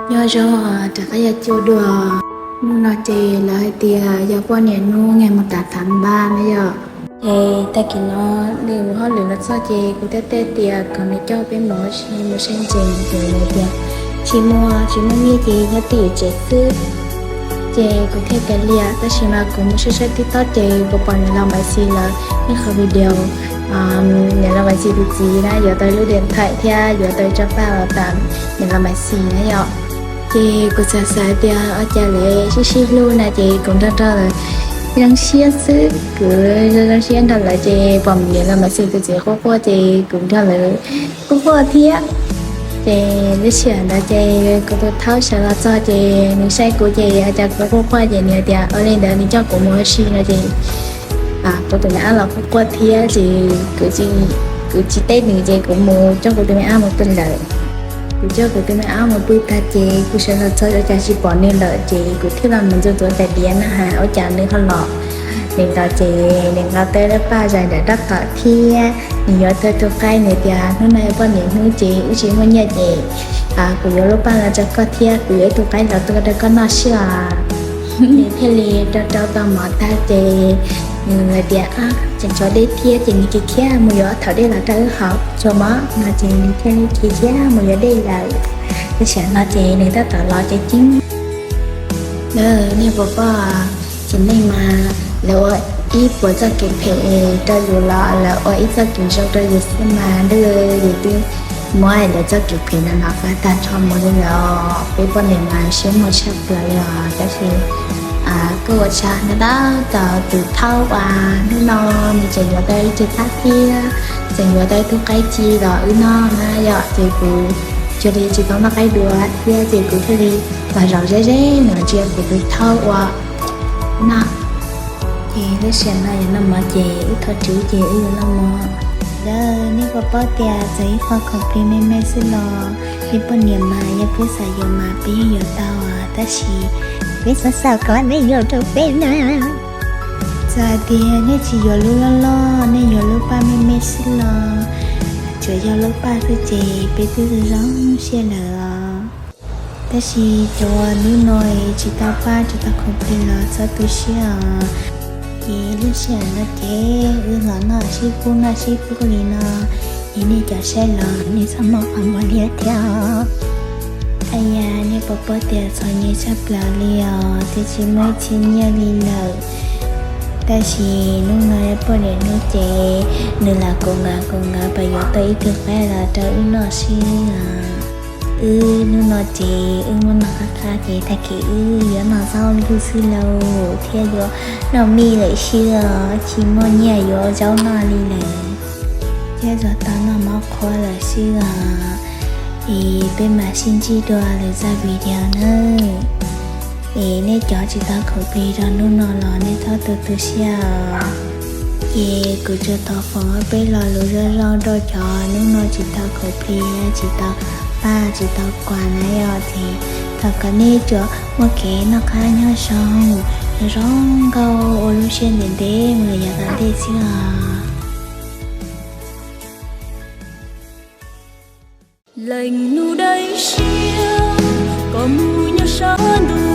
Nyob zoo, rov qab yog cuaj dua. Hnub no ces lawv hais tias yog poj niam hnub ngày mùng tám tháng ba na yom. Ces tag kis no nws mus hauj lwm los txog ces kuv thiaj teb tias kom nws coj peb mus ua si mus saib ntses, ces nws tias tsis mus, tsis muaj nyiaj ces nyob twj ywm tsev xwb. Ces kuv thiaj tias li, tab sis mas kuv mus saib saib TikTok ces kuv pom niam laus Maiv Xis lawv ib qho video, niam laus Maiv Xis tus txiv na yuav tau lub diam thaim thiab yuav tau ib tsob paj los tas niam laus Maiv Xis na yom. Ces kuv xav xav tias ua cas lawv sib sib hlub na ces kuv nrog nrog lawv zoo siab xwb, kuv zoo siab nrog lawv ces pom niam laus Maiv Xis tus txiv quaj quaj ces kuv nrog lawv quaj quaj thiab. Ces lub sij hawm ntawd ces kuv tus thaub sawv los txog ces nws saib kuv ces ua cas kuv quaj quaj ces nws tias ua li ntawd nws coj kuv mus ua si no ces kuv tus me ab los quaj quaj thiab ces kuv tsis teb nws ces kuv mus coj kuv tus me ab mus pw lawm. Kuv coj kuv tus me ab mus pw tag ces kuv sawv los txog ua cas tsis pom nws lawm ces kuv thiaj los mus ntxuav ntxuav tais diav na has ua cas nws ho los. Nws los ces nws nqa tau lub paj zais ntawm rab qawm thiab nws yuav tau tus qaib, nws tias hnub no yog poj niam hnub ces wb tsis muaj nyiaj ces kuv yuav lub paj los rau koj thiab kuv yuav ib tug qaib los tuaj rau koj noj xwb os. Nws thiaj li rau rau tau mov tag ces nws hais tias tseem tshuav dej thiab ces nws khiav khiav mus yuav ob thaum dej los rau wb haus tsuag mov no ces nws thiaj li khiav khiav mus yuav dej lawm. Tam sim no ces nws tab tom los ces ceeb. Nej puas paub, txiv neej mas lawv ua ib puas txoj kev phem rau yus los lawv ua ib txoj kev zoo rau yus xwb mas ntuj, yus twb muab lawv txoj kev phem no no faib tag nrho mus li lawm. Peb poj niam mas siab muag tshaj plaws li os. Tab sis kuj ua tsaug ntau ntau rau tus thaub uas hnub no nws tseem yuav tau ib tug paj thiab tseem yuav tau ib tug qaib ci los wb noj na yom. Ces kuv cuag li tsis tau noj qaib dua thiab ces kuv thiaj li los zaum ze ze no ntsia kuv tus thaub ua noj. Ces lub sij hawm no yuav noj mov ces wb thov ris ces wb yuav noj mov. Lawv, nej puas paub tias txawm ib qho khoom plig me me xwb los peb poj niam mas yog peb xav yuav mas peb yeej yuav tau, tab sis peb xav xav kom peb yuav rau peb na. Txawm hais tias nej tsis yuav lub loj loj, nej yuav lub paj me me xwb los tsuas yog lub paj xwb ces peb twb zoo siab lawm os. Tab sis cov uas hnub no tsis tau paj tsis tau khoom plig los txhob tu siab os. Ces lub sij hawm no ces wb los noj sib pub noj sib pub li no, es nej cov saib los nej txhob muab qhov muag liab thiab os. Aw yas, nej puas paub tias txom nyem tshaj plaws li os, twb tsis muaj ib txhiab nyiaj li lawm. Tab sis hnub no poj niam hnub ces nws lam kaum nkaus kaum nkaus pas yuav tau ib tug qaib los rau wb noj xwb os. Wb hnub no ces wb muab noj qab qab ces tag kis wb yuav noj zaub lwj xwb lauj, thiab yuav noj mij lawm xwb os, tsis muaj nyiaj yuav zaub noj li lawm. Thiab tsuas tau noj mov qhuav lawm xwb os. Es peb mam sib ntsib dua lwm zaj video nawb. Es nej cov tsis tau khoom plig rau hnub no los nej txhob tu tu siab os. Ces kuv tsuas thov foom peb lo lus zoo zoo rau cov hnub no tsis tau khoom plig, tsis tau paj tsis tau quas na yom. Ces thov kom nej tsuas muaj kev noj qab nyob zoo, zoo nkauj ua lub siab ntev ntev mus lawm yav tom ntej xwb os. Leej nus dawb siab kom mus nyob sab ntuj